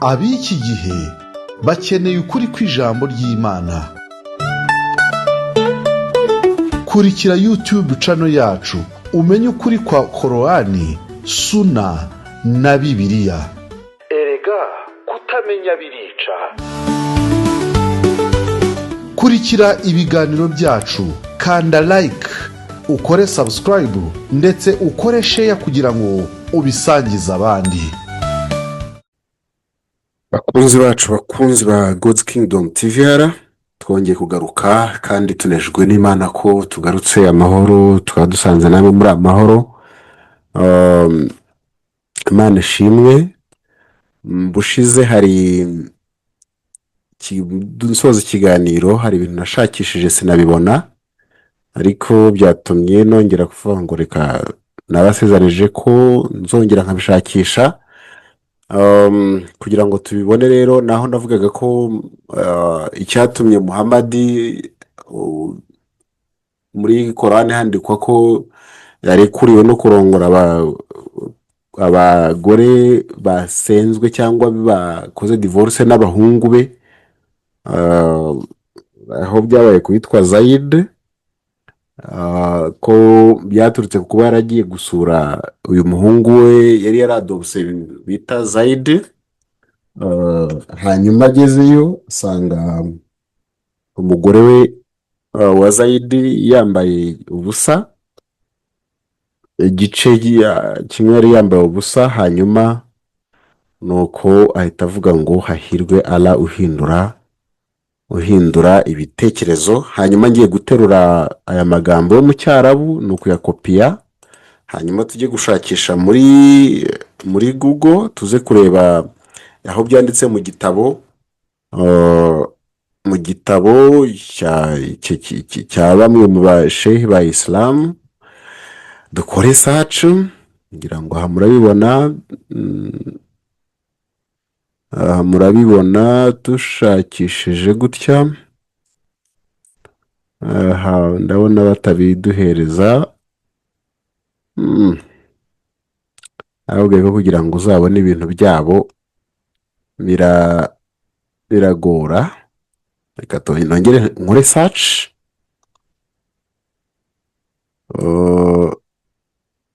Ab'iki gihe bakeneye ukuri kw'ijambo ry'Imana. Kurikira YouTube channel yacu umenye ukuri kwa Korowani, Suna na Bibiliya. Erega kutamenya birica. Kurikira ibiganiro byacu, kanda like, ukore subscribe ndetse ukore share kugira ngo ubisangize abandi. Bakunzi bacu, bakunzi ba God's Kingdom TV, hara twongeye kugaruka kandi tunejwe n'Imana ko tugarutse amahoro, tukaba dusanze namwe muri amahoro. Imana ishimwe. Bushize hari dusoza ikiganiro, hari ibintu nashakishije sinabibona, ariko byatumye nongera kuvuga ngo reka nabasezanije ko nzongera nkabishakisha kugira ngo tubibone. Rero naho navugaga ko icyatumye Muhamadi muri Korani handikwa ko yarekuriwe no kurongora abagore basenzwe cyangwa bakoze divorce n'abahungu be, aho byabaye ku witwa Zayid, ko byaturutse ku kuba yaragiye gusura uyu muhungu we yari yaradobse bita Zayid, hanyuma agezeyo asanga umugore we wa Zayidi yambaye ubusa, igice kimwe yari yambaye ubusa. Hanyuma nuko ahita avuga ngo hahirwe Ala uhindura ibitekerezo. Hanyuma ngiye guterura aya magambo yo mu Cyarabu, ni ukuyakopiya, hanyuma tujye gushakisha muri Google, tuze kureba aho byanditse mu gitabo cya bamwe mu bashehi ba Isilamu. Dukore search, ngira ngo aha murabibona. Aha murabibona dushakishije gutya. Aha ndabona batabiduhereza. Nababwiye ko kugira ngo uzabone ibintu byabo biragora. Reka nongere nkore search,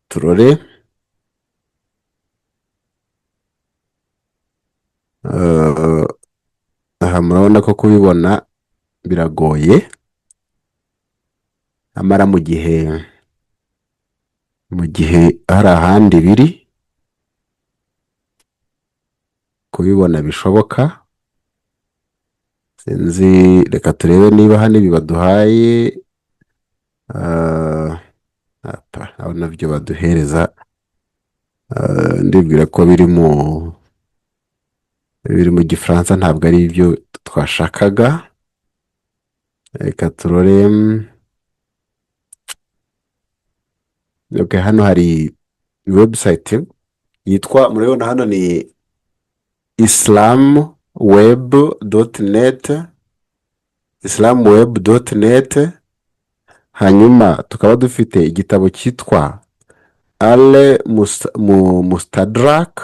turore. Aha murabona ko kubibona biragoye, amara mu gihe hari ahandi biri kubibona bishoboka. Sinzi, reka turebe niba hano ibi baduhaye, apa, aho nabyo baduhereza, ndibwira ko biri mu Gifaransa, ntabwo ari ibyo twashakaga. Reka turore. Okay, hano hari website yitwa, murabibona hano, ni islamweb.net, islamweb.net. Hanyuma tukaba dufite igitabo cyitwa Al Mustadrak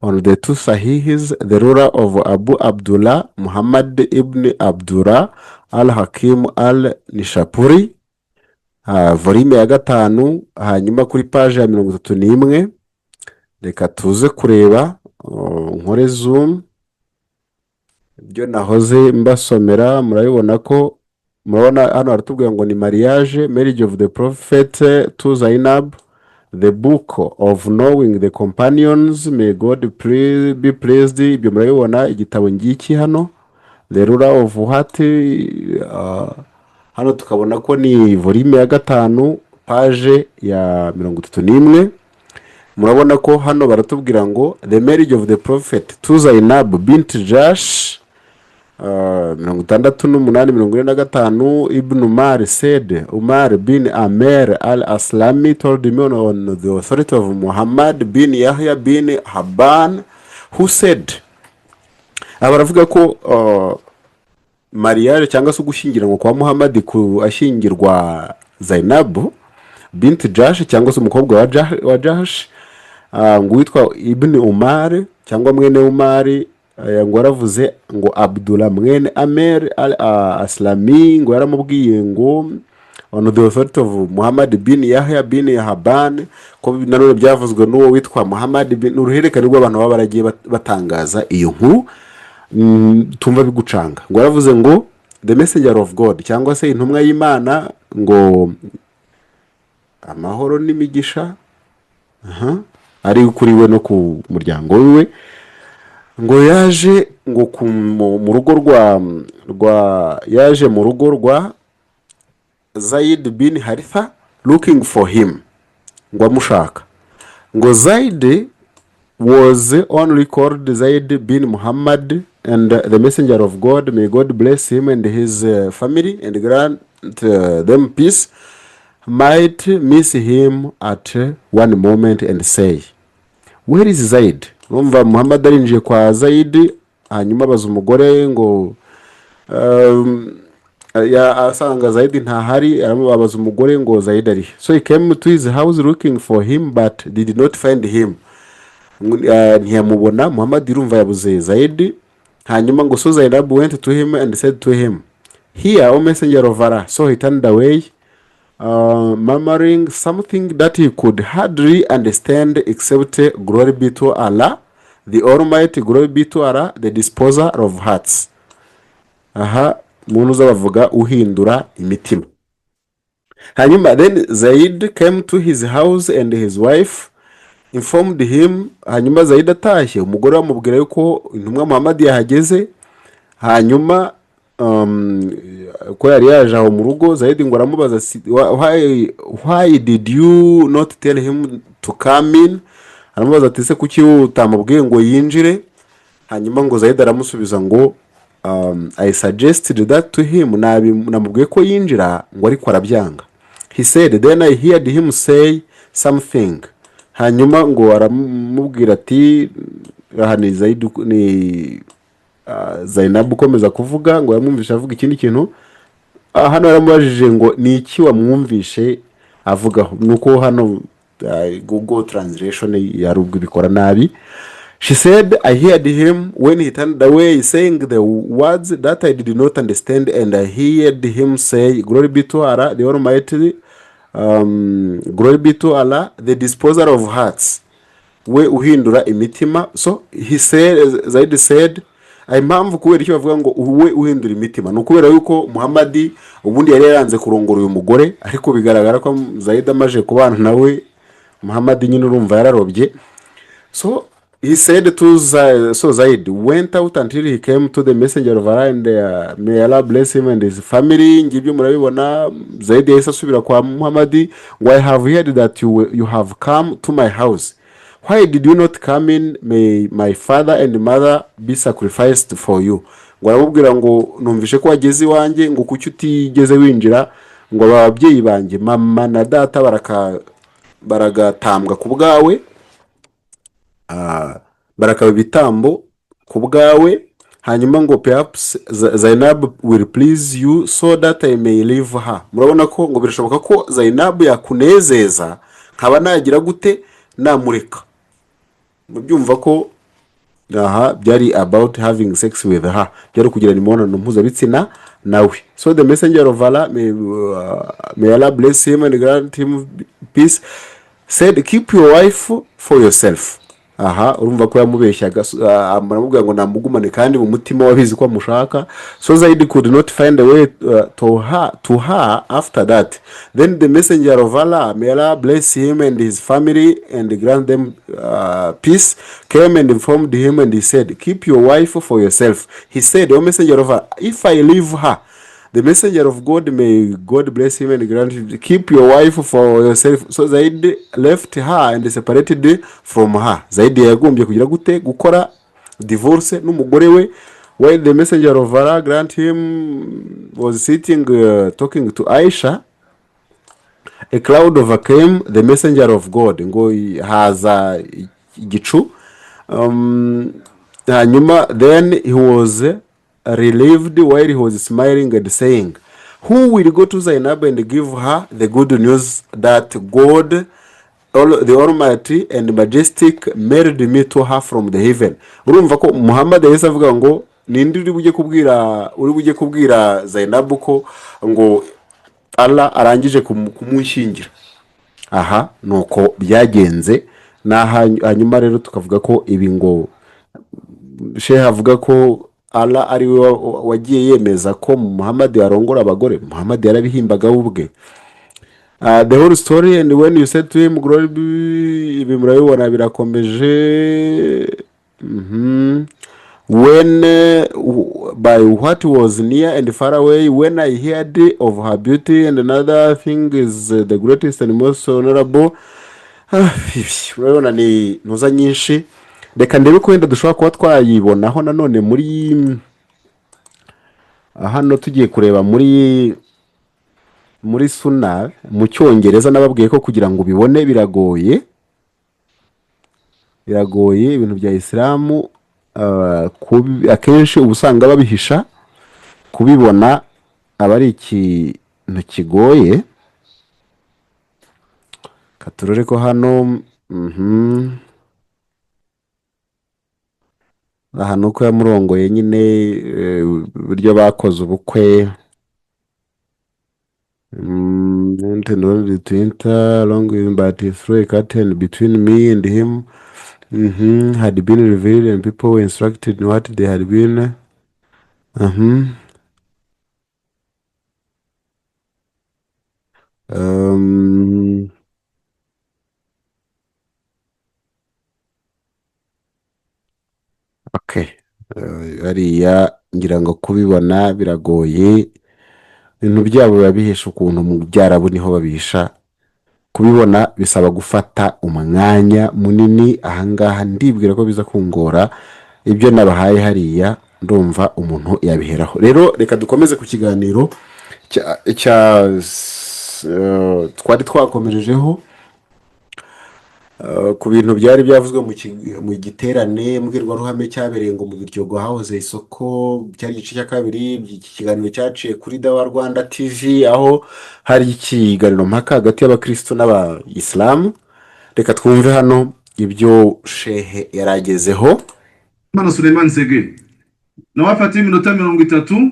on the two Sahihs, the ruler of Abu Abdullah Muhammad ibn Abdullah al Hakim al Nishapuri, volume ya 5, hanyuma kuri paji ya 31. Reka tuze kureba, nkore zoom. Ibyo nahoze mbasomera murabibona ko, murabona hano haratubwira ngo ni mariage, marriage of the Prophet to Zainab, the book of knowing the companions, may God be pleased. Ibyo murabibona, igitabo ngiki hano, the ruler of what, hano tukabona ko ni volume ya 5, page ya 31. Murabona ko hano baratubwira ngo the marriage of the Prophet to Zainab bint Jash, 68, 45. Ibn Umar said, Umar bin Amer al Aslami told me on the authority of Muhammad bin Yahya bin Haban, who said. Aha baravuga ko mariage cyangwa se ugushyingiranwa kwa Muhammad, ku ashyingirwa Zainabu bint Jash cyangwa se umukobwa wa Jash, ngo uwitwa Ibn Umar cyangwa mwene Umari. Ngo yaravuze ngo Abdullah mwene Amer al Aslami ngo yaramubwiye ngo on the authority of Muhammad bin Yahya bin Haban, ko nanone byavuzwe n'uwo witwa Muhammad bin, uruhererekane rw'abantu baba baragiye batangaza iyo nkuru. Tumva bigucanga. Ngo yaravuze ngo the messenger of God, cyangwa se intumwa y'Imana, ngo amahoro n'imigisha aha, ari kuri we no ku muryango wiwe, ngo yaje ngo mu rugo rwa yaje mu rugo rwa Zayid bin Haritha looking for him, ngo amushaka. Ngo Zayid was only called Zaid bin Muhammad, and the messenger of God, may God bless him and his family and grant them peace, might miss him at one moment and say, "Where is Zaid?" Urumva Muhammad arinjiye kwa Zaid, hanyuma abaza umugore ngo asanga Zaid ntahari, aramubaza umugore ngo Zaid ari. So he came to his house looking for him but did not find him. Ntiyamubona. Muhammad irumva yabuze Zaid. Hanyuma ngo so Zainab went to him and said to him, "Here, O messenger of Allah." So he turned away, murmuring something that he could hardly understand except "Glory be to Allah, the Almighty, glory be to Allah, the disposer of hearts." Aha muntu uza bavuga uhindura imitima. Hanyuma then Zaid came to his house and his wife informed him. Hanyuma Zaid atashye, umugore bamubwira yuko intumwa Muhammad yahageze. Hanyuma ko yari yaje aho mu rugo, Zaid ngo aramubaza, "Why did you not tell him to come in?" Aramubaza ati: "Se kuki utamubwiye ngo yinjire?" Hanyuma ngo Zaid aramusubiza ngo "I suggested that to him, namubwiye ko yinjira ngo, ariko arabyanga." He said, "Then I heard him say something." Hanyuma ngo aramubwira ati, aha ni Zaid, ni Zainab ukomeza kuvuga, ngo yamwumvishe avuga ikindi kintu. Hano yaramubajije ngo ni iki wamwumvishe avugaho? Nuko hano Google Translation yari ubwo ibikora nabi. She said, "I heard him when he turned away saying the words that I did not understand, and I heard him say, 'Glory be to Allah, the Almighty, glory be to Allah, the disposer of hearts,' we uhindura imitima." So he said, Zaid said, impamvu kubera icyo bavuga ngo we uhindura imitima ni ukubera yuko Muhammadi ubundi yari yaranze kurongora uyu mugore, ariko bigaragara ko Zaid amaze kubana nawe, Muhammadi nyine urumva yararobye. So he said to so Zaid went out until he came to the messenger of Allah, and may Allah bless him and his family. Ngibyo murabibona, Zaid yahise asubira kwa Muhammadi ngo, "I have heard that you have come to my house. Why did you not come in? May my father and mother be sacrificed for you." Ngo aramubwira ngo numvishe ko wageze iwanjye, ngo kuki utigeze winjira? Ngo ababyeyi banjye, mama na data, baragatambwa ku bwawe, barakaba ibitambo ku bwawe. Hanyuma ngo perhaps Zainab will please you so that I may leave her. Murabona ko ngo birashoboka ko Zainab yakunezeza, nkaba nagira gute, namureka. Mubyumva ko aha byari about having sex with her, byari kugirana imibonano mpuzabitsina nawe. So the messenger of Allah, may Allah bless him and grant him peace, said, "Keep your wife for yourself." Aha urumva ko yamubeshyaga, aramubwira ngo namugumane, kandi mu mutima wabizi ko amushaka. So Zaid could not find a way to her after that. Then the messenger of Allah, may Allah bless him and his family and grant them peace, came and informed him, and he said, "Keep your wife for yourself." He said, "O messenger of Allah, if I leave her..." The messenger of God, may God bless him and grant him, "Keep your wife for yourself." So Zaid left her and separated from her. Zaid yagombye kugira gute? Gukora divorce n'umugore we. While the messenger of Allah, grant him, was sitting talking to Aisha, a cloud overcame the messenger of God. Ngo haza igicu. Hanyuma then he was relieved while he was smiling and saying, "Who will go to Zainab and give her the good news that God the Almighty and Majestic married me to her from the heaven. Urumva ko Muhammad yahise avuga ngo ninde uri bujye kubwira Zainabu ko ngo Allah arangije kumushyingira. Aha ni uko byagenze. Hanyuma rero tukavuga ko ibi ngo shehe avuga ko Allah ari we wagiye yemeza ko Muhammad yarongora abagore, Muhammad yarabihimbaga we ubwe. The whole story, and when you said to him, glory be. Ibi murabibona birakomeje. When by what was near and far away, when I heard of her beauty and another thing is the greatest and most honorable. Ah, urabona ni ntuza nyinshi. Reka ndebe ko wenda dushobora kuba twayibonaho nanone muri hano tugiye kureba muri suna mu Cyongereza. Nababwiye ko kugira ngo ubibone biragoye, biragoye. Ibintu bya Isilamu akenshi uba usanga babihisha, kubibona aba ari ikintu kigoye. Katurore ko hano aha ni uko yamurongoye nyine, uburyo bakoze ubukwe. And wanted to enter along with, but he threw a curtain between me and him. Had been revealed and people were instructed in what they had been. Okay. Hariya ngira ngo kubibona biragoye. Ibintu byabo biba bihishe ukuntu, mu byarabu niho babihisha. Kubibona bisaba gufata umwanya munini. Ahangaha ndibwira ko biza kungora. Ibyo nabahaye hariya ndumva umuntu yabiheraho. Rero reka dukomeze ku kiganiro cya twari twakomerejeho ku bintu byari byavuzwe mu giterane mbwirwaruhame cyabereye ngo mu Biryogo hahoze isoko. Cyari igice cya kabiri. Iki kiganiro cyaciye kuri Dawa Rwanda TV, aho hari ikiganiro mpaka hagati y'abakristo n'abayisilamu. Reka twumve hano ibyo shehe yari agezeho. Imana Suleiman Sege nawe afate iminota 30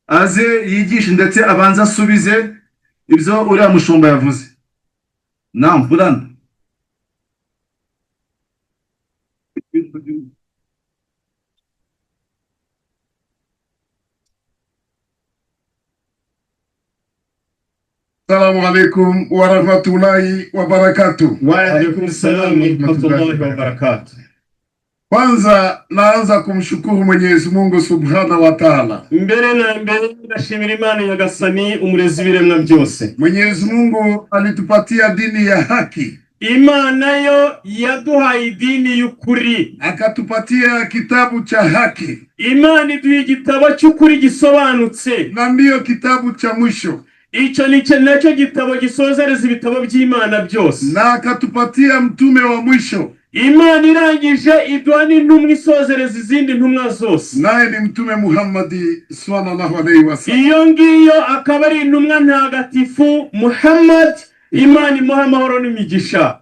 aze yigishe, ndetse abanze asubize ibyo uriya mushumba yavuze. Naam, fulani. Assalamu alaikum warahmatullahi wabarakatuh. Wa alaikum salam warahmatullahi wabarakatuh. Kwanza naanza kumshukuru Mwenyezi Mungu Subhanahu wa Ta'ala. Mbere na mbere ndashimira Imana Nyagasani, umurezi w'ibiremwa byose. Mwenyezi Mungu alitupatia dini ya haki, Imana yo yaduhaye idini y'ukuri, akatupatia kitabu cha haki, Imana iduha igitabo cy'ukuri gisobanutse, na ndiyo kitabu cha mwisho, icyo ni cyo nacyo gitabo gisozereza ibitabo by'Imana byose, na akatupatia mtume wa mwisho, Imana irangije iduha n'intumwa isozereza izindi ntumwa zose, naye ni Mtume Muhammadi sallallahu alaihi wasallam. Iyo ngiyo akaba ari intumwa ntagatifu Muhammad, Imana imuha amahoro n'imigisha.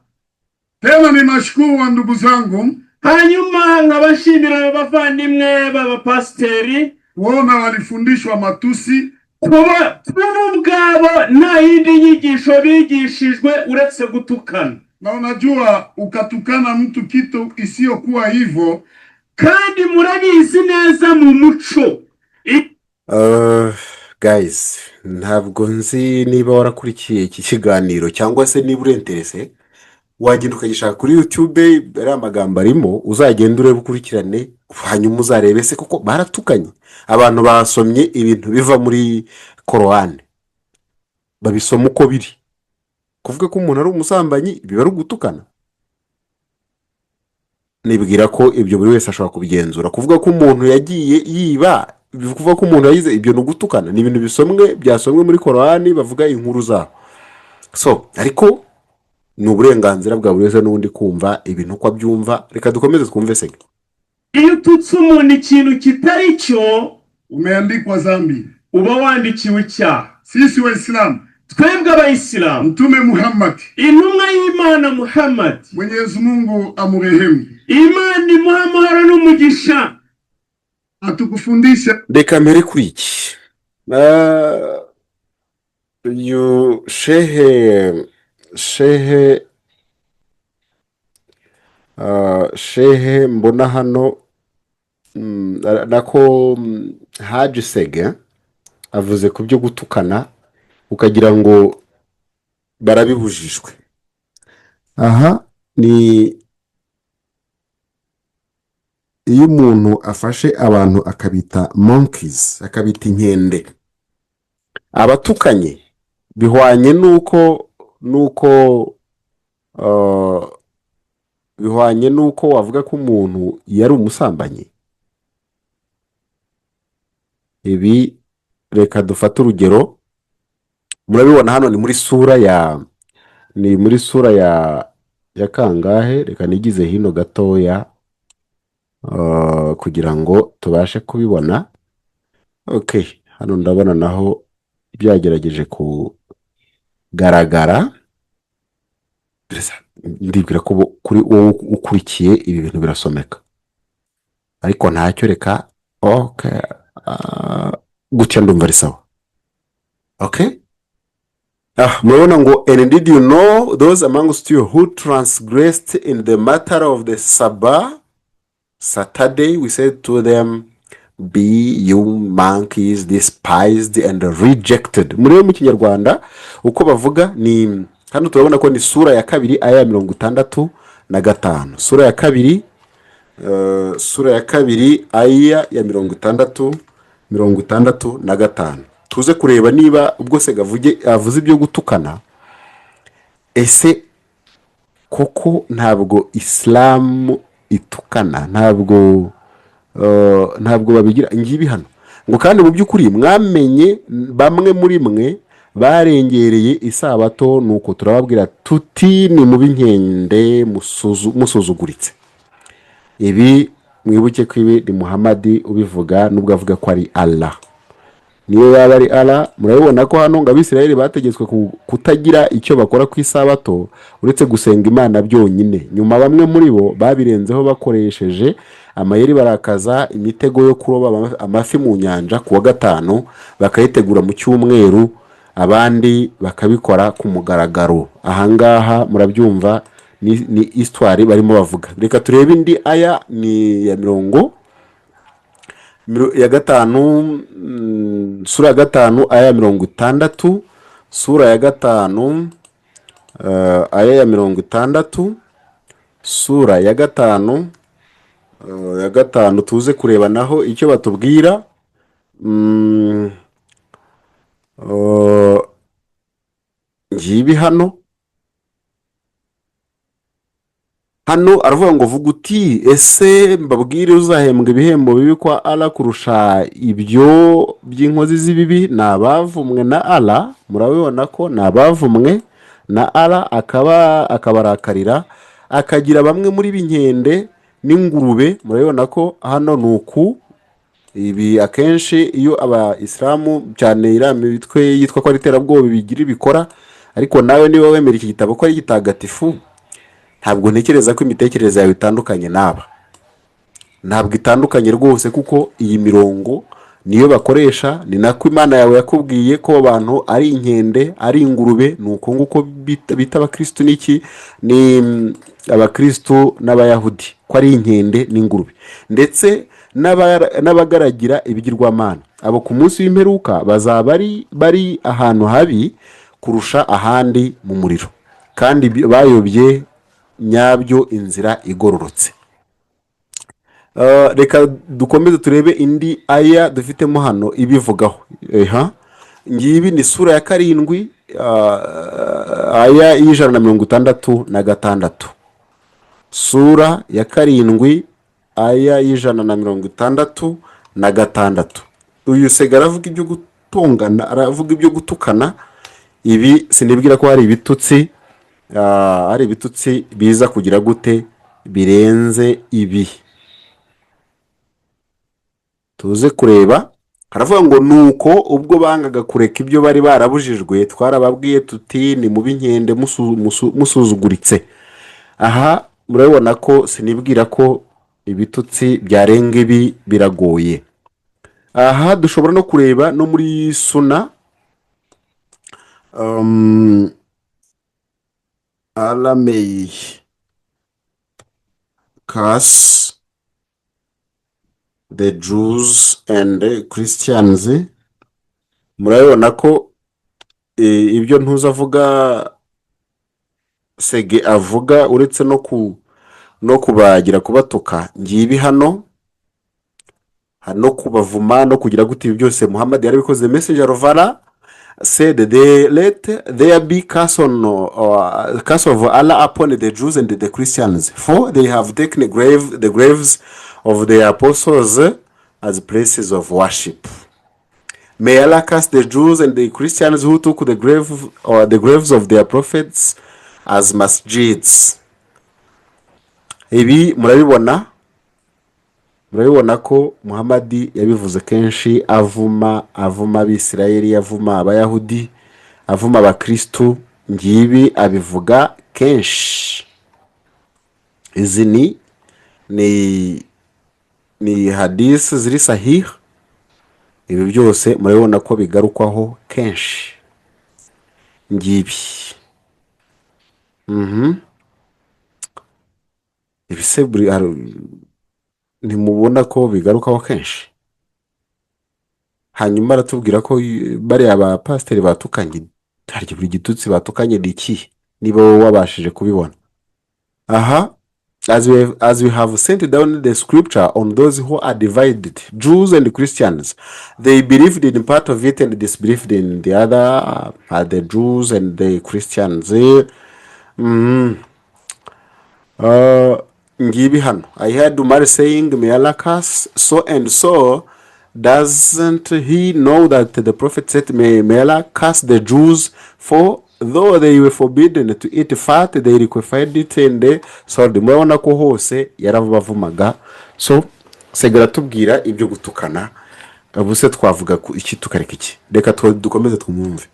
Tena ni nashukuru wa ndugu zangu Hanyuma nkabashimira abavandimwe b'abapasiteri kuona walifundishwa matusi, kuba bo ubwabo nta yindi nyigisho bigishijwe uretse gutukana. Na unajua ukatukana mtu kitu isiyokuwa hivyo, Kandi murabizi neza mu muco Guys, ntabwo nzi niba warakurikiye iki kiganiro cyangwa se niba uri intéressé, wagenda ukagishaka kuri YouTube. Ariya magambo arimo, uzagenda urebe, ukurikirane, hanyuma uzarebe se kuko baratukanye. Abantu basomye ibintu biva muri Korowani, babisoma uko biri. Kuvuga ko umuntu ari umusambanyi biba ari ugutukana. Nibwira ko ibyo buri wese ashobora kubigenzura. Kuvuga ko umuntu yagiye yiba, kuvuga ko umuntu yayize, ibyo ni ugutukana. Ni ibintu bisomwe, byasomwe muri Korowani, bavuga inkuru zabo. So ariko ni uburenganzira bwa buri wese n'ubundi kumva ibintu uko abyumva. Reka dukomeze twumve se. Iyo ututse umuntu ikintu kitari cyo, umeandikwa zambi. uba wandikiwe icyaha. Sisi Waislamu Twebwe Abayisilamu, Mtume Muhammad, intumwa y'Imana Muhammad, Mwenyezi Mungu amurehemu, Imana imuha amahoro n'umugisha, atukufundisha Reka mbere kuri iki. Uyu shehe mbona hano, nako Haji Sege avuze ku byo gutukana, ukagira ngo barabibujijwe. Aha ni iyo umuntu afashe abantu akabita monkeys, akabita inkende, abatukanye bihwanye n'uko wavuga ko umuntu yari umusambanyi. Ibi reka dufate urugero, murabibona hano ni muri sura ya kangahe? Reka nigize hino gatoya kugira ngo tubashe kubibona. Okay, hano ndabona naho byagerageje kugaragara. Ndibwira ko kuri wowe ukurikiye ibi bintu birasomeka, ariko ntacyo, reka. Okay, gutya ndumva ari sawa. Okay, murabona ngo: "And did you know those amongst you who transgressed in the matter of the Sabbath, Saturday, we said to them, 'Be you monkeys, despised and rejected.'" Murebe mu Kinyarwanda uko bavuga. Ni hano turabona ko ni sura ya 2, aya 65. Sura ya 2, aya ya 65. Tuze kureba niba ubwo se gavuge avuze ibyo gutukana, ese koko ntabwo Isilamu itukana? Ntabwo babigira. Ngibi hano ngo: "Kandi mu by'ukuri mwamenye bamwe muri mwe barengereye isabato, nuko turababwira tuti: 'Ni mube inkende musuzuguritse.'" Ibi mwibuke ko ibi ni Muhamadi ubivuga, nubwo avuga ko ari Allah. Niyo yaba ari Allah, murabibona ko hano ngo Abisirayeli bategetswe kutagira icyo bakora ku isabato uretse gusenga Imana byonyine. Nyuma bamwe muri bo babirenzeho bakoresheje amayeri, barakaza imitego yo kuroba amafi mu nyanja ku wa gatanu, bakayitegura mu cyumweru, abandi bakabikora ku mugaragaro. Ahangaha murabyumva, ni histoire barimo bavuga. Reka turebe indi aya, ni ya mirongo ya 5, sura ya 5, aya ya 60. Sura ya 5, aya ya 60, sura ya 5, tuze kureba naho icyo batubwira. Ngibi hano. Hano aravuga ngo: "Vuga uti: 'Ese mbabwire uzahembwa ibihembo bibi kwa Allah kurusha ibyo by'inkozi z'ibibi? Ni abavumwe na Allah.'" Murabibona ko ni abavumwe na Allah, akaba akabarakarira, akagira bamwe muri b'inkende n'ingurube. Murabibona ko hano ni uku. Ibi akenshi iyo Abayisilamu, cyane iriya mitwe yitwa ko ari iterabwoba, bigira ibikora. Ariko nawe niba wemera iki gitabo ko ari gitagatifu, ntabwo ntekereza ko imitekerereze yawe itandukanye n'aba. Ntabwo itandukanye rwose, kuko iyi mirongo niyo bakoresha. Ni nako Imana yawe yakubwiye ko abantu ari inkende, ari ingurube. Ni uko nguko bita abakirisitu n'iki, ni abakirisitu n'Abayahudi, ko ari inkende n'ingurube, ndetse n'abagaragira ibigirwamana. Abo ku munsi w'imperuka bazaba bari ahantu habi kurusha ahandi mu muriro, kandi bayobye nyabyo inzira igororotse. Reka dukomeze turebe indi aya dufitemo hano ibivugaho. Eha ngibi, ni sura ya 7, aya y'166. Sura ya 7, aya y'166. Uyu Sega aravuga ibyo gutongana, aravuga ibyo gutukana. Ibi sinibwira ko hari ibitutsi, hari ibitutsi biza kugira gute birenze ibi. Tuze kureba Haravuga ngo: "Nuko ubwo bangaga kureka ibyo bari barabujijwe, twarababwiye tuti: 'Ni mube inkende musuzuguritse.'" Aha murabibona ko sinibwira ko ibitutsi byarenga ibi, biragoye. Aha dushobora no kureba no muri Suna, Allah may curse the Jews and Christians. Murabibona ko ibyo ntuzavuga Sege avuga, uretse no kubagira kubatuka, ngibi hano no kubavuma no kugira gute, ibi byose Muhammad yarabikoze. Messenger of Allah said they, "Let there be curse of Allah upon the Jews and the Christians, for they have taken the graves of the apostles as places of worship. May Allah curse the Jews and the Christians who took the grave or the graves of their prophets as masjids." Ibi murabibona ko Muhamadi yabivuze kenshi, avuma Abisirayeli, avuma Abayahudi, avuma Abakirisitu. Ngibi abivuga kenshi. Izi ni hadisi ziri sahih. Ibi byose murabibona ko bigarukwaho kenshi. Ngibi. Ibi se ntimubona ko bigarukaho kenshi? Hanyuma aratubwira ko bariya ba pasiteri batukanye. Harya buri gitutsi batukanye ni ikihe, niba wowe wabashije kubibona? Aha: As we have sent down the scripture on those who are divided, Jews and Christians, they believed in part of it and disbelieved in the other, the Jews and the Christians." Ngibi hano: "I heard Umar saying, 'May Allah curse so and so. Doesn't he know that the prophet said, May Allah curse the Jews, for though they were forbidden to eat fat, they liquefied it and they sold?'" Murabona ko hose yarabavumaga. So Sega aratubwira ibyo gutukana. Ubu se twavuga ku iki tukareka iki? Reka dukomeze twumve.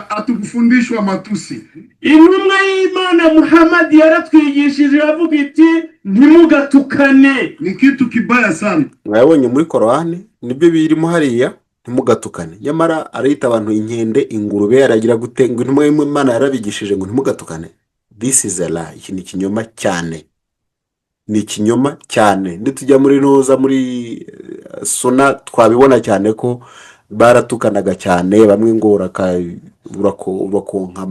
Hatukufundishwa matusi. Intumwa y'Imana Muhammad yaratwigishije, iravuga iti: "Ntimugatukane." Ni kitu kibaya sana. Mwabonye muri Korowani nibyo birimo hariya, ntimugatukane. Nyamara arita abantu inkende, ingurube, aragira gute, ngo intumwa y'Imana yarabigishije ngo ntimugatukane. This is a lie. Iki ni ikinyoma cyane, ni ikinyoma cyane. Nitujya muri ntuza, muri Suna, twabibona cyane ko baratukanaga cyane. Bamwe ngo urakonka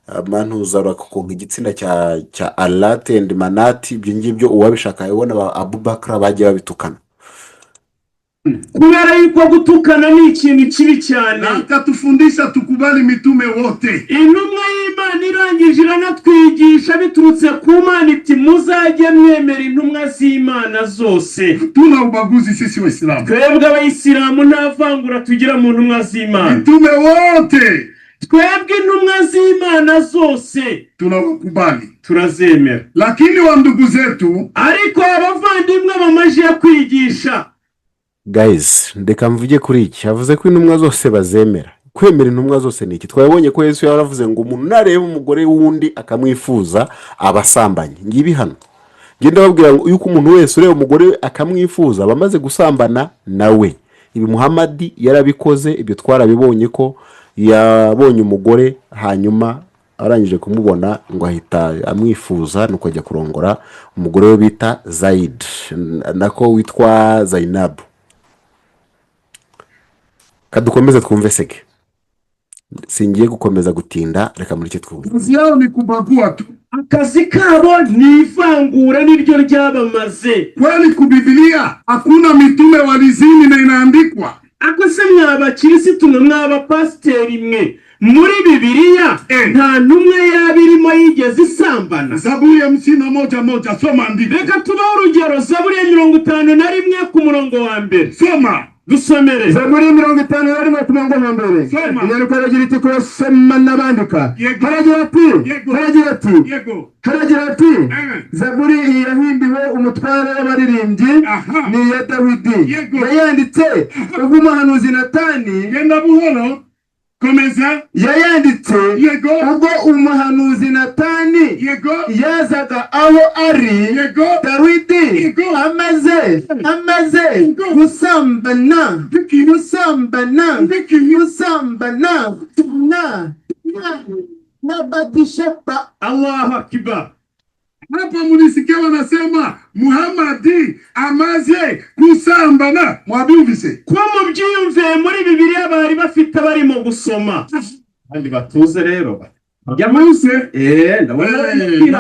amantuza, urakonka igitsina cya Alati and Manati. Ibyo ngibyo uwabishaka yabibona, ba Abubakara bagiye babitukana. Kubera yuko gutukana ni ikintu kibi cyane. Na akatufundisha tukubali mitume wote. Intumwa y'Imana irangije iranatwigisha biturutse ku Mana iti: "Muzajye mwemera intumwa z'Imana zose." Hatuna ubaguzi sisi Waislamu. Twebwe Abayisilamu nta vangura tugira mu ntumwa z'Imana. Mitume wote Twebwe intumwa z'Imana zose tunawakubali, turazemera. Lakini wa ndugu zetu Ariko abavandimwe bamaze kwigisha. Guys, reka mvuge kuri iki. Yavuze ko intumwa zose bazemera. Kwemera intumwa zose ni iki? Twabonye ko Yesu yaravuze ngo umuntu nareba umugore w'undi akamwifuza aba asambanye. Ngibi hano, ngenda babwira ngo yuko umuntu wese ureba umugore we akamwifuza aba amaze gusambana nawe. Ibi Muhamadi yarabikoze, ibyo twarabibonye ko yabonye umugore, hanyuma arangije kumubona ngo ahita amwifuza, nuko ajya kurongora umugore we bita Zayidi, nako witwa Zayinabu. Kadukomeze twumve Sege. Singiye gukomeza gutinda, reka muri icyo twumve. Kazi yao ni kubagua tu. Akazi kabo ni ivangura, niryo ryabamaze. Kweli kubibilia hakuna mitume walizini na inaandikwa. Ako se mwa bakirisitu mwe, mwa bapasiteri mwe, muri Bibiliya nta ntumwa yaba irimo yigeze isambana? Zaburi 51:1, soma andiko. Reka tubahe urugero: Zaburi ya 51 ku murongo wa mbere. Soma. Dusomere. Zaburi 51 ku murongo wa mbere. Soma. Inyandiko iragira iti, kurasoma n'abandika. Yego. Haragira ati Yego. haragira ati Yego. haragira ati: Zaburi iyi yahimbiwe umutware. umutware w'abaririmbyi, ni iya Dawidi. Yayanditse ubwo umuhanuzi Natani Genda buhoro, komeza. Yayanditse ubwo umuhanuzi Natani yazaga aho ari Dawidi amaze gusambana na Batisheba. Allahu akbar. Hapa mulisikia wanasema Muhammadi amaze kusambana, mwabyumvise? Ko mubyiyumviye muri Bibiliya bari bafite barimo gusoma, kandi batuze rero. Muse. Ndabona Eh,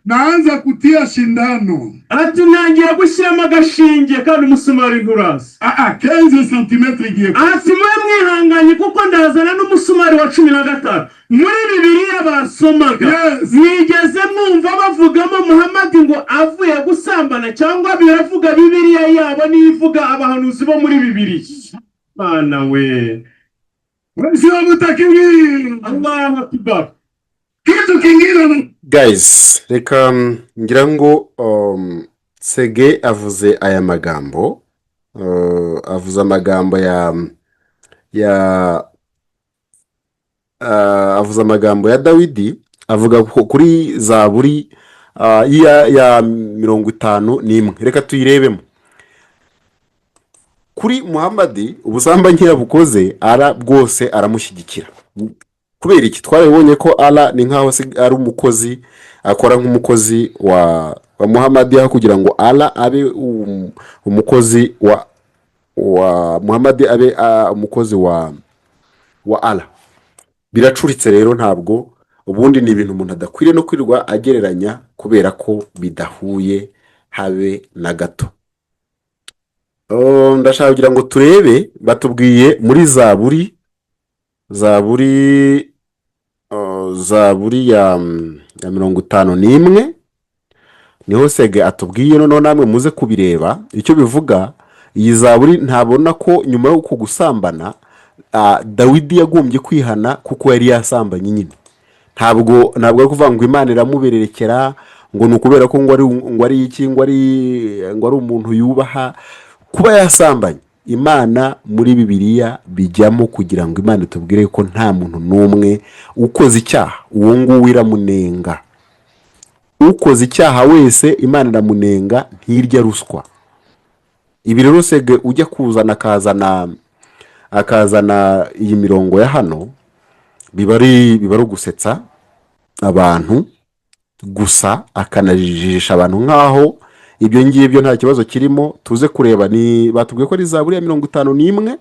naanza kutia shindano. Ati ntangira gushyiramo agashinge kandi umusumari nturaza. Ah, ah, 15 cm igiye. Ati mube mwihanganye kuko ndazana n'umusumari wa 15 muri Bibiliya basomaga. Mwigeze mwumva bavugamo Muhamadi ngo avuye gusambana, cyangwa biravuga Bibiliya yabo niyo ivuga abahanuzi bo muri Bibiliya? Bana we! Waislamu takbir! Allahu akbar. Kitu kingine na Guys, reka ngira ngo Sege avuze aya magambo, avuze amagambo ya avuze amagambo ya Dawidi, avuga kuri Zaburi ya 51. Reka tuyirebemo. Kuri Muhammadi, ubusambanyi yabukoze, ara bwose aramushyigikira. Kubera iki? Twarabibonye ko Ara ni nkaho ari umukozi, akora nk'umukozi wa Muhammadi, aho kugira ngo Ara abe umukozi wa Muhammadi, abe umukozi wa Ara. Biracuritse rero, ntabwo ubundi ni ibintu umuntu adakwiriye no kwirirwa agereranya, kubera ko bidahuye habe na gato. Oh, ndashaka kugira ngo turebe batubwiye muri Zaburi ya 51, niho Sege atubwiye. Noneho namwe muze kubireba icyo bivuga. Iyi zaburi ntabona ko nyuma y'uko gusambana, Dawidi yagombye kwihana kuko yari yasambanye nyine. Ntabwo ari kuvuga ngo Imana iramubererekera, ngo ni ukubera ko ngo ari iki, ngo ari umuntu yubaha. Kuba yasambanye, Imana muri Bibiliya bijyamo kugira ngo Imana itubwire ko nta muntu n'umwe ukoze icyaha, uwo nguwo iramunenga. Ukoze icyaha wese Imana iramunenga, ntirya ruswa. Ibi rero Sege ujya kuzana akazana iyi mirongo ya hano, biba ari ugusetsa abantu gusa, akanajijisha abantu nk'aho ibyo ngibyo nta kibazo kirimo. Tuze kureba, ni batubwiye ko ari Zaburi ya 51.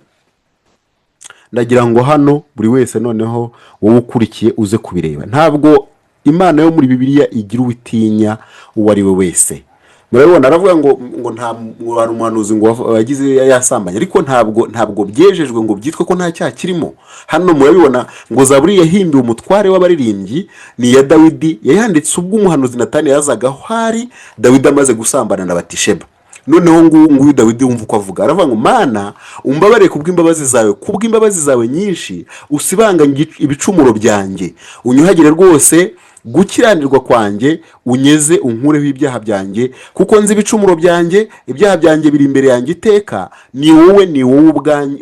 Ndagira ngo hano buri wese noneho wowe ukurikiye uze kubireba. Ntabwo Imana yo muri Bibiliya igira uwitinya uwo ari we wese. Murabibona, aravuga ngo nta ngo hari umuhanuzi ngo wagize yasambanye, ariko ntabwo byejejwe ngo byitwe ko nta cyaha kirimo. Hano murabibona ngo Zaburi yahimbiwe umutware w'abaririmbyi, ni iya Dawidi, yayanditse ubwo umuhanuzi Natani yazaga aho ari Dawidi amaze gusambana na Batisheba. Noneho nguyu Dawidi, wumva uko avuga, aravuga ngo: "Mana, umbabarire kubw'imbabazi zawe, kubw'imbabazi zawe nyinshi usibanganye ibicumuro byanjye, unyuhagire rwose gukiranirwa kwanjye, unyeze unkureho ibyaha byanjye, kuko nzi ibicumuro byanjye, ibyaha byanjye biri imbere yanjye iteka. Ni wowe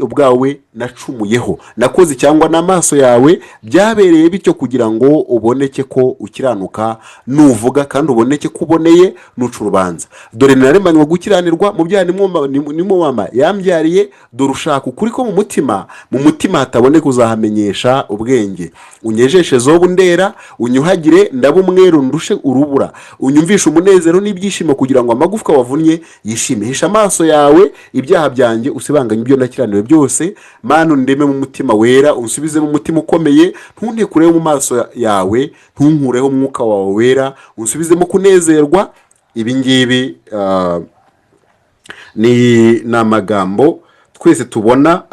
ubwawe nacumuyeho, nakoze cyangwa n'amaso yawe, byabereye bityo kugira ngo uboneke ko ukiranuka nuvuga, kandi uboneke ko uboneye nuca urubanza. Dore naremanywe gukiranirwa, mu byaha nimwo mama yambyariye. Dore ushaka ukuri ko mu mutima, mu mutima hataboneka uzahamenyesha ubwenge. Unyejeshe zobu ndera, unyuhagire ndaba umweru ndushe urubura. Unyumvishe umunezero n'ibyishimo, kugira ngo amagufwa wavunnye yishime. Hisha amaso yawe ibyaha byanjye, usibanganye ibyo nakiraniwe byose. Mana, undeme mu mutima wera, unsubizemo umutima ukomeye. Ntuntekureho mu maso yawe, ntunkureho umwuka wawe wera, unsubizemo kunezerwa." Ibi ngibi ni amagambo twese tubona,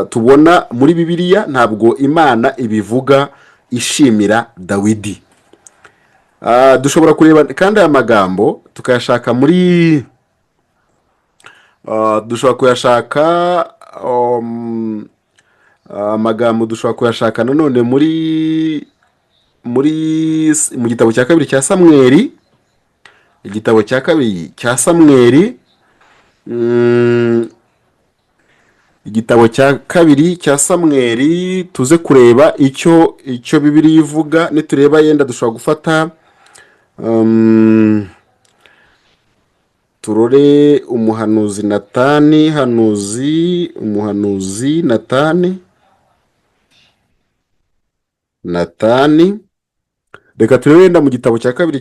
tubona muri Bibiliya. Ntabwo Imana ibivuga ishimira Dawidi. Dushobora kureba kandi aya magambo tukayashaka muri, dushobora kuyashaka, amagambo dushobora kuyashaka nanone muri mu gitabo cya kabiri cya Samweri. Igitabo cya kabiri cya Samweri, igitabo cya kabiri cya Samweri, tuze kureba icyo Bibiliya ivuga. Nitureba yenda dushobora gufata, turore umuhanuzi Natani, hanuzi umuhanuzi Natani. Natani, reka turebe wenda mu gitabo cya kabiri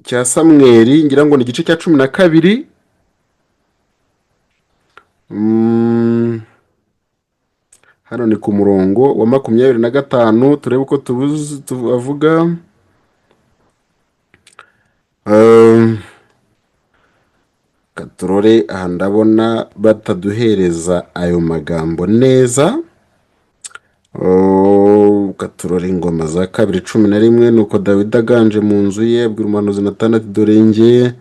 cya Samweri, ngira ngo ni igice cya 12. Hano ni ku murongo wa 25, turebe uko tubuze tubavuga. Reka turore aha, ndabona bataduhereza ayo magambo neza. Oh, reka turore Ingoma za Kabiri 11. Nuko Dawidi aganje mu nzu ye, abwira umuhanuzi Natani ati: "Dore njye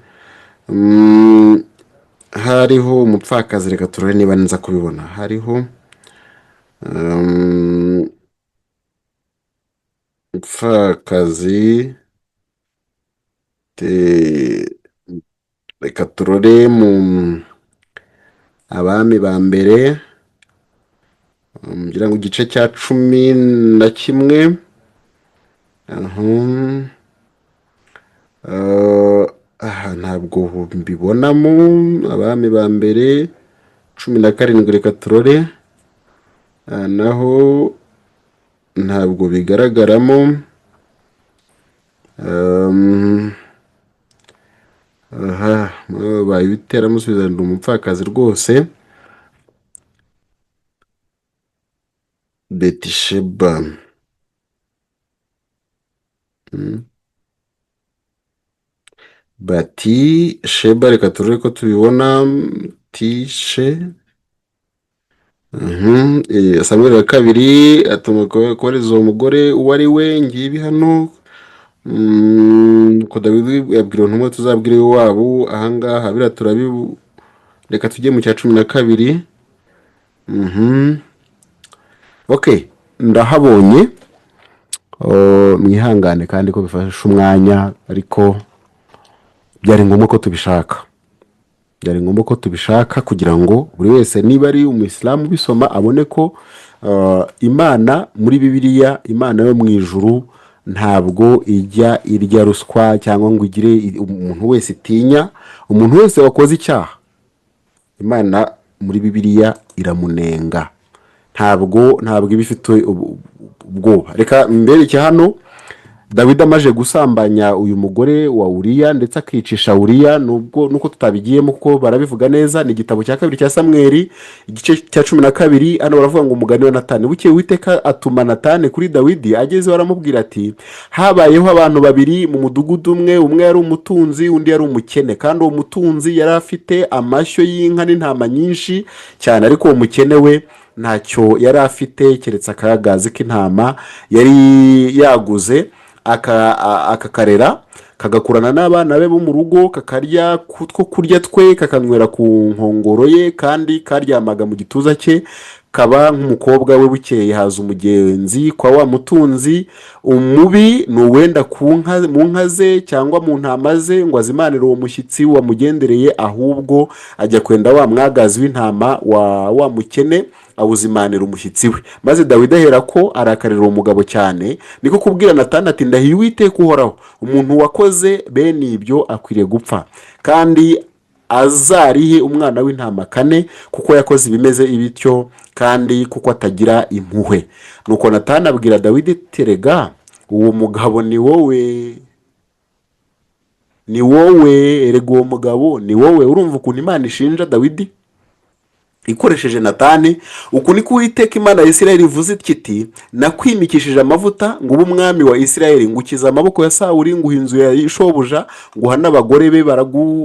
hariho umupfakazi." Reka turore niba nza kubibona. Hariho umupfakazi, reka turore mu Abami ba Mbere, ngira ngo igice cya 11. Aha. Aha ntabwo mbibonamo. Abami ba Mbere 17, reka turore. Aha naho ntabwo bigaragaramo. Aha babaye ibitera musubiza, ndi umupfakazi rwose. Betisheba. Bati Sheba, reka turebe ko tubibona. Tishe. Samweli wa Kabiri atuma kohereza uwo mugore uwo ari we. Ngibi hano. Ko Dawidi yabwira intumwa, tuzabwire iwabo ahangaha biriya turabi. Reka tujye mu cya 12. Okay, ndahabonye. Oh, mwihangane kandi ko bifashe umwanya, ariko byari ngombwa ko tubishaka, byari ngombwa ko tubishaka kugira ngo buri wese, niba ari umuyisilamu ubisoma, abone ko Imana muri Bibiliya, Imana yo mu ijuru, ntabwo ijya irya ruswa cyangwa ngo igire umuntu wese itinya. Umuntu wese wakoze icyaha, Imana muri Bibiliya iramunenga, ntabwo iba ifite ubwoba. Reka mbereke hano. Dawidi amaze gusambanya uyu mugore wa Uriya, ndetse akicisha Uriya, nubwo nuko tutabigiyemo kuko barabivuga neza, ni igitabo cya kabiri cya Samweri, igice cya 12. Hano baravuga ngo: "Umugani wa Natani. Bukeye Uwiteka atuma Natani kuri Dawidi. Agezeho aramubwira ati: Habayeho abantu babiri mu mudugudu umwe. Umwe yari umutunzi, undi yari umukene. Kandi uwo mutunzi yari afite amashyo y'inka n'intama nyinshi cyane, ariko uwo mukene we ntacyo yari afite keretse akagazi k'intama yari yaguze, akakarera kagakurana n'abana be bo mu rugo, kakarya ku two kurya twe, kakanywera ku nkongoro ye, kandi karyamaga mu gituza cye, kaba nk'umukobwa we. Bukeye haza umugenzi kwa wa mutunzi. Umubi ni uwenda ku nka, mu nka ze cyangwa mu ntama ze ngo azimanire uwo mushyitsi wamugendereye, ahubwo ajya kwenda wa mwagazi w'intama wa wa mukene, awuzimanira umushyitsi we. Maze Dawidi ahera ko arakarira uwo mugabo cyane. Niko kubwira Natani ati: Ndahiye Uwiteka uhoraho, umuntu wakoze bene ibyo akwiriye gupfa, kandi azarihe umwana w'intama kane, kuko yakoze ibimeze ibityo kandi kuko atagira impuhwe. Nuko Natani abwira Dawidi ati: Erega uwo mugabo ni wowe, ni wowe, erega uwo mugabo ni wowe." Urumva ukuntu Imana ishinja Dawidi ikoresheje Natani? "Uku niko Uwiteka Imana ya Isirayeli ivuze iti: Nakwimikishije amavuta ngo ube umwami wa Isirayeli, ngukiza amaboko ya Sawuri, nguha inzu ya shobuja, nguha n'abagore be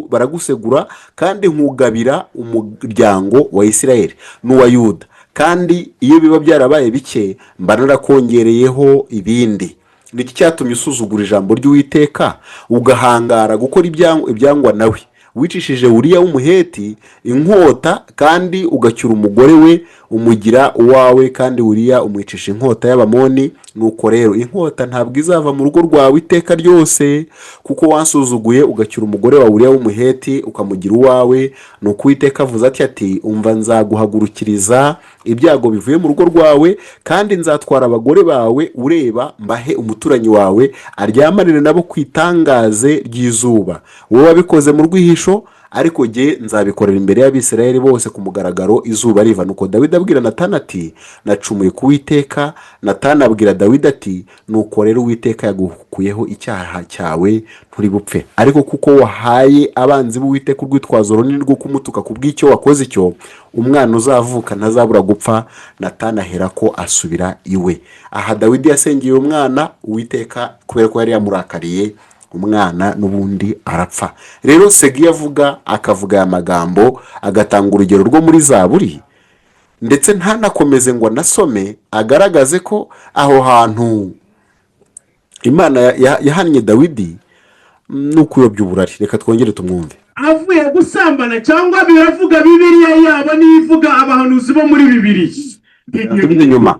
baragusegura, kandi nkugabira umuryango wa Isirayeli n'uwa Yuda. Kandi iyo biba byarabaye bike, mba narakongereyeho ibindi. Niki cyatumye usuzugura ijambo ry'Uwiteka, ugahangara gukora ibyangwa nawe? Wicisha Uwiteka Imana yawe?" Wicishije Uriya w'Umuheti inkota, kandi ugacyura umugore we umugira uwawe, kandi Uriya umwicisha inkota y'Abamoni. Nuko rero inkota ntabwo izava mu rugo rwawe iteka ryose, kuko wansuzuguye ugacyura umugore wa Uriya w'Umuheti ukamugira uwawe. Nuko Uwiteka avuze ati: "Umva, nzaguhagurukiriza ibyago bivuye mu rugo rwawe, kandi nzatwara abagore bawe ureba, mbahe umuturanyi wawe aryamanire nabo ku itangaze ry'izuba. Wowe wabikoze mu rwihisho, ariko jye nzabikorera imbere y'Abisirayeli bose ku mugaragaro izuba riva." Nuko Dawidi abwira Natani ati: "Nacumuye ku Uwiteka." Natani abwira Dawidi ati: "Nuko rero Uwiteka yagukuyeho icyaha cyawe, nturi bupfe. Ariko kuko wahaye abanzi b'Uwiteka urwitwazo runini rwo kumutuka ku bw'icyo wakoze icyo, umwana uzavuka ntazabura gupfa." Natani ahera ko asubira iwe. Aha Dawidi yasengeye umwana Uwiteka kubera ko yari yamurakariye, umwana n'ubundi arapfa. Rero Segi avuga, akavuga aya magambo, agatanga urugero rwo muri Zaburi, ndetse ntanakomeze ngo anasome agaragaze ko aho hantu Imana yahannye Dawidi ni ukuyobya uburari. Reka twongere tumwumve. Avuye gusambana, cyangwa biravuga Bibiliya yabo niyo ivuga abahanuzi bo muri Bibiliya? Asubize inyuma.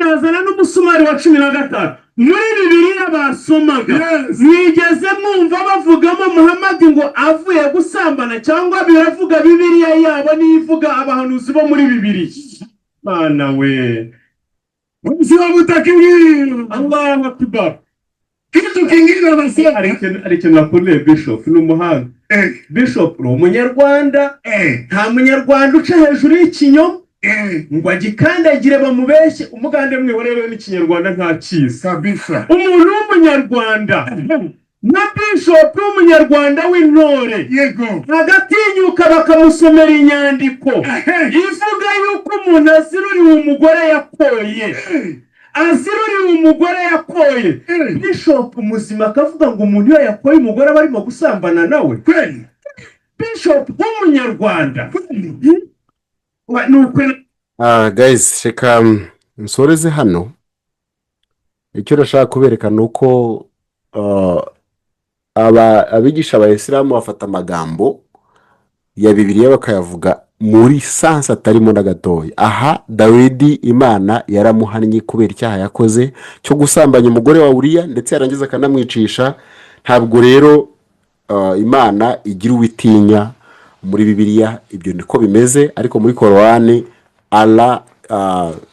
Nazana n'umusumari wa 15. Muri Bibiliya basomaga, mwigeze mwumva bavugamo Muhamadi ngo avuye gusambana, cyangwa biravuga Bibiliya yabo niyo ivuga abahanuzi bo muri Bibiliya? Mana we! Waislamu takbir! Allahu akbar! Kitu kingine anasema Hari ikintu nakuriye Bishop, ni umuhanga. Bishop, uri Umunyarwanda. Nta Munyarwanda uca hejuru y'ikinyoma ngo agikandagire bamubeshye. Umugande mwihorere n'Ikinyarwanda nta cyiza. Kabisa. Umuntu w'Umunyarwanda na Bishop w'Umunyarwanda w'intore agatinyuka bakamusomera inyandiko ivuga yuko umuntu aziruriwe umugore yakoye, aziruriwe umugore yakoye. Bishop muzima akavuga ngo umuntu iyo yakoye umugore aba arimo gusambana nawe. Kweli. Bishop w'Umunyarwanda. Ni ukwe. Ah, guys, reka nsoreze hano. Icyo nashaka kubereka ni uko abigisha Abayisilamu bafata amagambo ya Bibiliya bakayavuga muri sens atarimo na gatoya. Aha Dawidi Imana yaramuhannye kubera icyaha yakoze cyo gusambanya umugore wa Uriya, ndetse yarangiza akanamwicisha. Ntabwo rero Imana igira uwitinya muri Bibiliya, ibyo niko bimeze, ariko muri Korowani Ala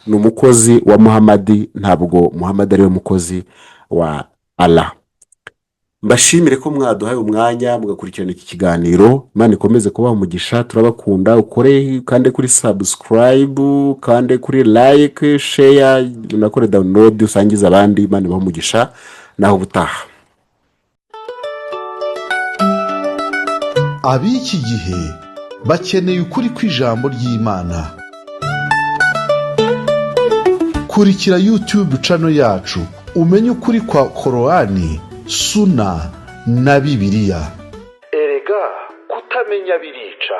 ni umukozi wa Muhamadi, ntabwo Muhamadi ariwe mukozi wa Ala. Mbashimire ko mwaduhaye umwanya mugakurikirana iki kiganiro. Imana ikomeze kubaha umugisha, turabakunda. Ukore kandi kuri subscribe, kandi kuri like, share, unakore download, usangize abandi. Imana ibahe umugisha, naho ubutaha. Ab'iki gihe bakeneye ukuri kw'ijambo ry'Imana. Kurikira YouTube channel yacu umenye ukuri kwa Korowani, Suna na Bibiliya. Erega kutamenya birica.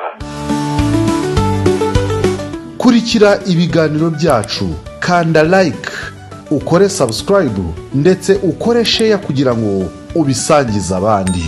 Kurikira ibiganiro byacu, kanda like, ukore subscribe, ndetse ukore share kugira ngo ubisangize abandi.